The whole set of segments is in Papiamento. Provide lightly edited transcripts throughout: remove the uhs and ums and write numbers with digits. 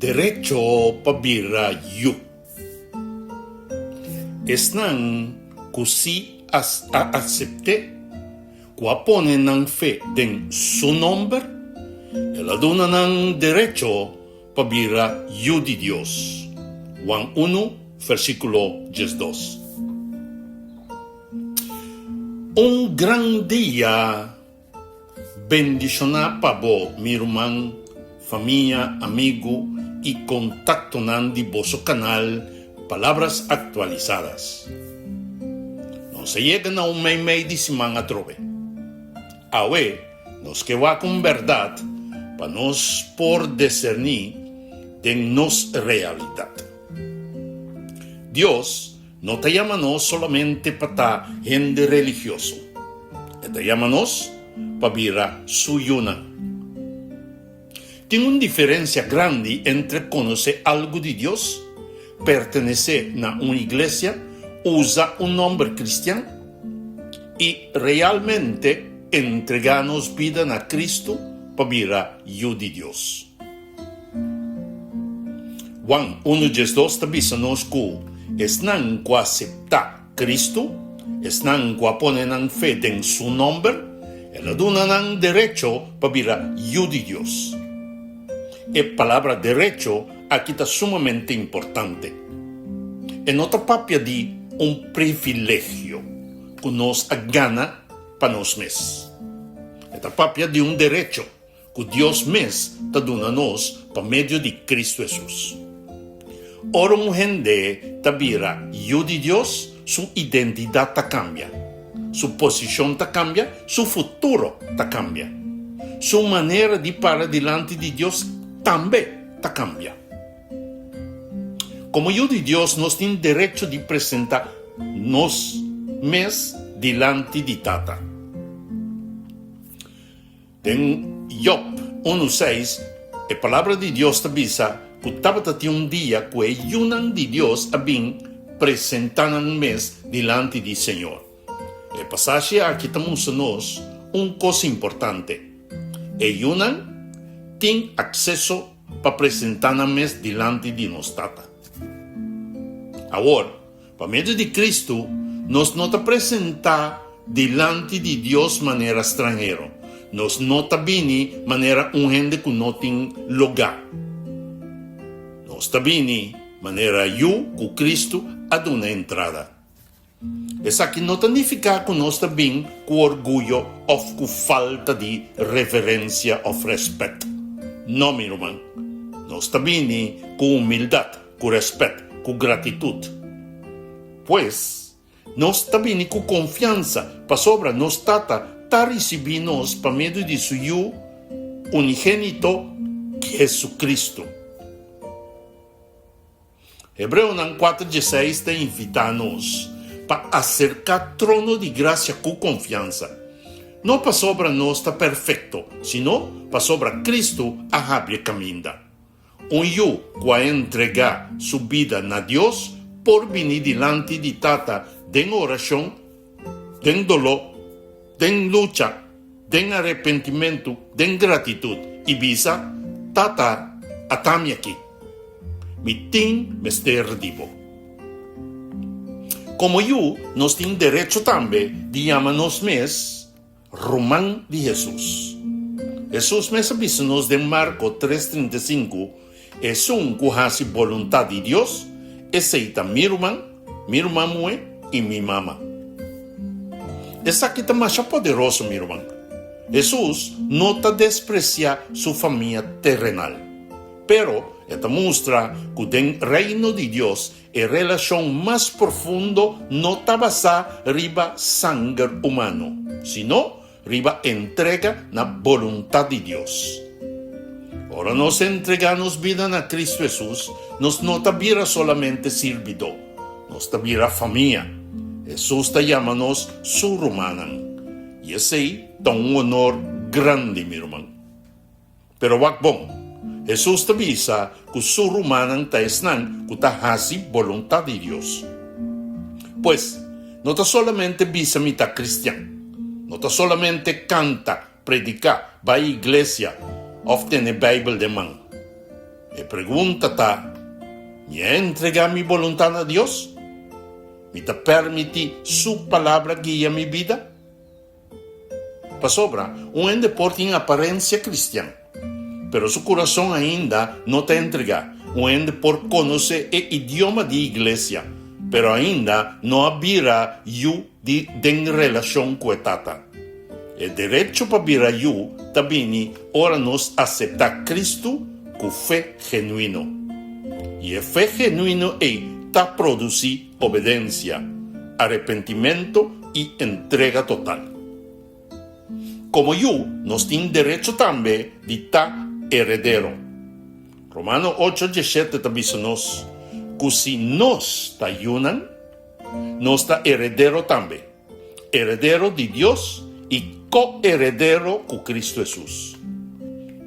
Derecho pa bira yu. Esnan ku si a asept'é, ku a pone nan fe den su nòmber, el a duna nan derecho pa bira yu di Dios. Juan unu, versíkulo 12. Un gran dia Bendishoná pa bo, mi ruman, famia, amigu i kontaktonan di boso kanal Palabras Actualizadas. Nos a yega na un meimei di siman atrobe. Awe nos ke wak un bèrdat pa nos por deserní den nos realidat. Dios No ta yama nos solamente pa ta hende religioso. E ta yama nos pa bira su yunan. Tin un diferencia grandi entre conoce algu di Dios, pertenece na un iglesia, usa un nomber cristian y realmente entrega nos bida na Cristo pa bira yu di Dios. Juan unu 12 ta bisa nos ku esnan ku aseptá Kristu, esnan ku a pone nan fe den su nòmber, el a duna nan derecho pa bira yu di Dios. E palabra derecho aki ta sumamente importante. E no ta papia di un privilegio ku nos a gana pa nos mes. E ta papia di un derecho ku Dios mes ta duna nos pa medio di Kristu Hesus. Ora un hende ta bira yu di Dios, su identidat ta kambia, su posishon ta kambia, su futuro ta kambia. Su manera di para dilanti di Dios tambe ta kambia. Komo yu di Dios nos tin derecho di presentá nos mes dilanti di Tata. Den Job unu seis, e Palabra di Dios ta bisa ku tabata tin un dia ku e yunan di Dios a bin presentá nan mes dilanti di Señor. E pasashi aki ta mustra nos un kos importante, e yunan tin akseso pa presentá nan mes dilanti di nos Tata. Awor, Pa medio di Cristo, nos no ta presentá dilanti di Dios manera stranhero. Nos no ta bini manera un hende cu no tin logá. Nos ta bini manera yu cu Cristo a duna entrada. Esaki no ta nificá cu nos ta bin cu orguyo of cu falta di reverencia of respet. No, mi ruman. Nos ta bini cu humildad. Ku rèspèt, ku gratitut. Pues, nos ta bini ku konfiansa pasobra nos Tata ta risibí nos pa medio di su Yu unigénito, Jesucristo. Hebreonan kuater dieseis ta invitá nos pa aserká trono di grasia ku konfiansa, no pasobra nos ta perfekto, sino pasobra Cristo a habri e kaminda. Un yu ku a entregá su bida na Dios por bini dilanti di Tata den orashon, den doló, den lucha, den arepentimentu, den gratitut, i bisa, Tata, ata mi aki. Mi tin mester di bo. Komo yu, nos tin derecho tambe di yama nos mes Ruman di Hesus. Hesus mes a bisa nos den Marko tres 35, Esun ku hasi boluntat di Dios, esei ta mi ruman, mi ruman muhé i mi mama. Esaki ta masha poderoso, mi ruman. Hesus no ta despresiá su famia terenal. Pero e ta mustra ku den Reino di Dios E relashon mas profundo no ta basá riba sanger humano, sino riba entrega na boluntat di Dios. Ora nos entregá nos bida na Kristu Hesus, nos no ta bira solamente sirbidó, nos ta bira famia. Hesus ta yama nos su rumannan, i esei ta un honor grandi, mi ruman. Pero wak bon, Hesus ta bisa ku su rumannan ta esnan ku ta hasi boluntat di Dios. Pues, no ta solamente bisa mi ta kristian, no ta solamente kanta, prediká, bai iglesia òf tene Beibel den man. E pregunta ta, Mi a entregá mi boluntat na Dios? Mi ta permití su Palabra guia mi bida? Pasobra, un hende por tin aparensia kristian, pero su kurason ainda no ta entregá. Un hende por konosé e idioma di iglesia, pero ainda no a bira yu di den relashon ku e Tata. E derecho pa bira yu ta bini ora nos aseptá Kristu ku fe genuino. I e fe genuino ei ta produsí obedensia, arepentimentu i entrega total. Komo yu, nos tin derecho tambe di ta heredero. Romano ocho diesshete ta bisa nos ku si nos ta yunan, nos ta heredero tambe, heredero di Dios i ko-heredero ku Kristu Hesus.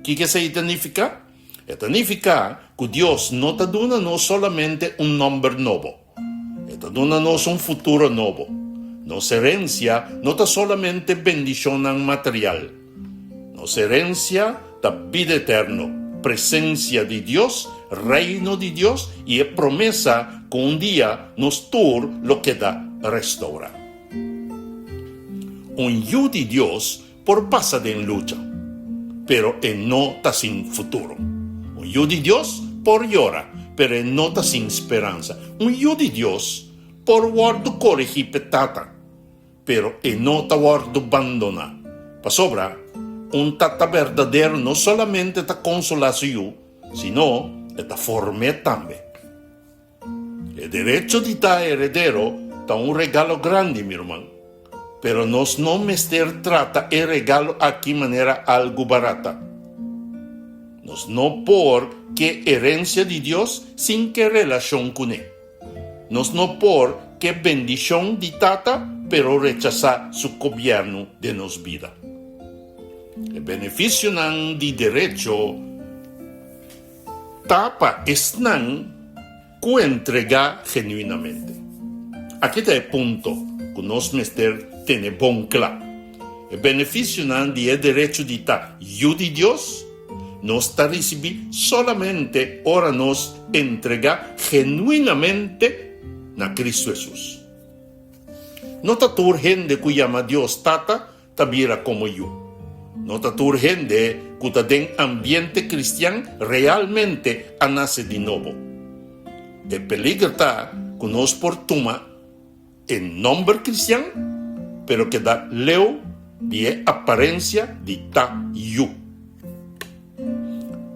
Kiko esei ta nifiká? E ta nifiká ku Dios no ta duna nos solamente un nòmber nobo. E ta duna nos un futuro nobo. Nos herensia no ta solamente bendishonnan material. Nos herensia ta bida eterno, presensia di Dios, Reino di Dios i e promesa ku un dia nos tur lo keda restourá. Un yu di Dios Por pasa den lucha, pero e no ta sin futuro. Un yu di Dios por yora, pero e no ta sin speransa. Un yu di Dios por wòrdu korigí p'e tata, pero e no ta wòrdu bandoná. Pasobra, un tata berdadero no solamente ta konsolá su yu, sino e ta form'é tambe. E derecho di ta heredero ta un regalo grandi, mi ruman. Pero nos no mester trata e regalo aki manera algu barata. Nos no por ke herencia di Dios sin ke relacion cuné. Nos no por ke bendicion di Tata pero rechasa su gobierno den nos bida. E beneficionan di derecho. Ta pa esnan ku entregá genuinamente. Aki ta e punto ku nos mester tene bon kla. E benefisionan di e derecho di ta yu di Dios nos ta risibí solamente ora nos entregá genuinamente na Kristu Hesus. No ta tur hende ku yama Dios Tata ta bira komo yu. No ta tur hende ku ta den ambiente kristian realmente a nase di nobo. E peliger ta ku nos por tuma e nomber kristian pero keda leu di e aparensia di ta yu.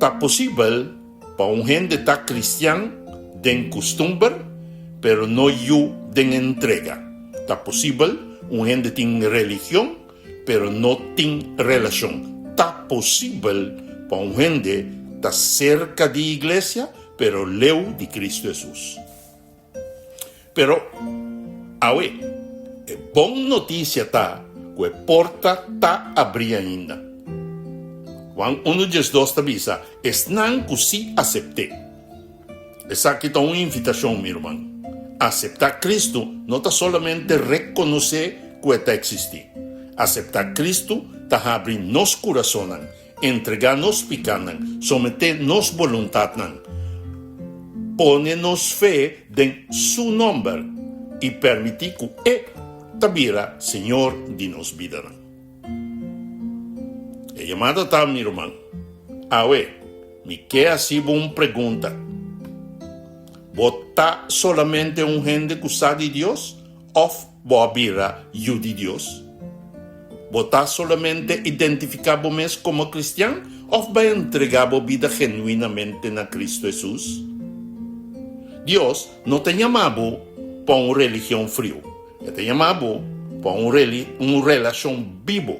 Ta posibel pa un hende ta kristian den kustumber, pero no yu den entrega. Ta posibel un hende tin religion, pero no tin relashon. Ta posibel pa un hende ta serka di iglesia, pero leu di Kristu Hesus. Pero, awe, e bon notisia ta ku e porta ta abrí ainda. Juan unu diesdos ta bisa, Esnan ku sí asept'é. Esaki ta un invitashon, mi ruman. Aseptá Kristu no ta solamente rekonosé ku e ta eksistí. Aseptá Kristu ta habri nos kurasonnan Entregá nos pikánan, someté nos boluntatnan, pone nos fe den Su nòmber i permití ku E ta bira Señor di nos bidanan. E yamada ta, mi ruman, awe mi ke hasi bo un pregunta, Bo ta solamente un hende ku sa di Dios òf bo a bira yu di Dios? Bo ta solamente identifiká bo mes komo kristian òf bo a entregá bo bida genuinamente na Kristu Hesus? Dios no ta yama bo pa un religion friu, e ta yama bo pa un un relashon bibu.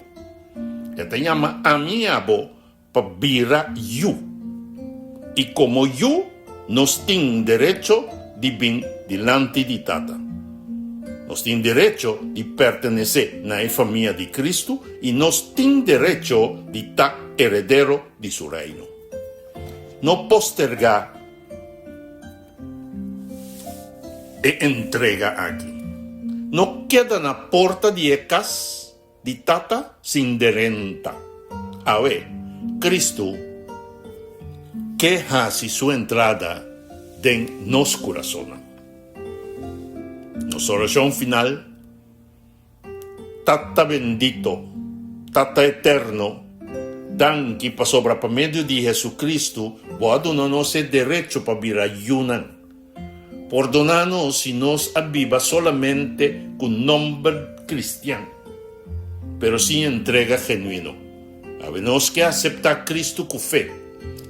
E ta yama ami i abo Pa bira yu. I komo yu nos tin derecho di bin dilanti di Tata. Nos tin derecho di pertenesé na e famia di Kristu i nos tin derecho di ta heredero di su Reino. No postergá e entrega aki. No keda na porta di e kas Di tata sin derenta. Awe, Cristo ke hasi su entrada den nos kurasonnan. Nos orashon final, Tata bendito, Tata eterno, danki pasobra pa medio di Jesucristo bo a duna nos e derecho pa bira yunan. Pordona nos si nos a biba solamente cu nomber cristian, pero sin entrega genuino. Awe nos ke acepta Cristo cu fe,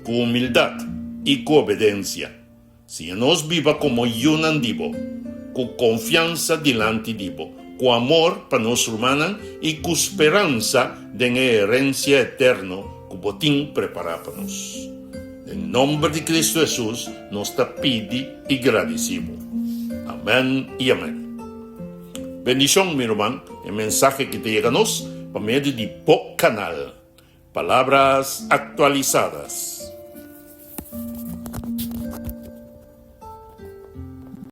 cu humildad y cu obedencia. Siña nos biba komo yunan di bo, ku konfiansa dilanti di bo, ku amor pa nos rumannan i ku speransa den e herensia eterno ku bo tin prepará pa nos. Den nomber di Kristu Hesus nos ta pidi i gradisí bo. Amèn i amèn. Bendishon, mi ruman, e mensahe ki ta yega nos pa medio di bo kanal, Palabras Actualizadas.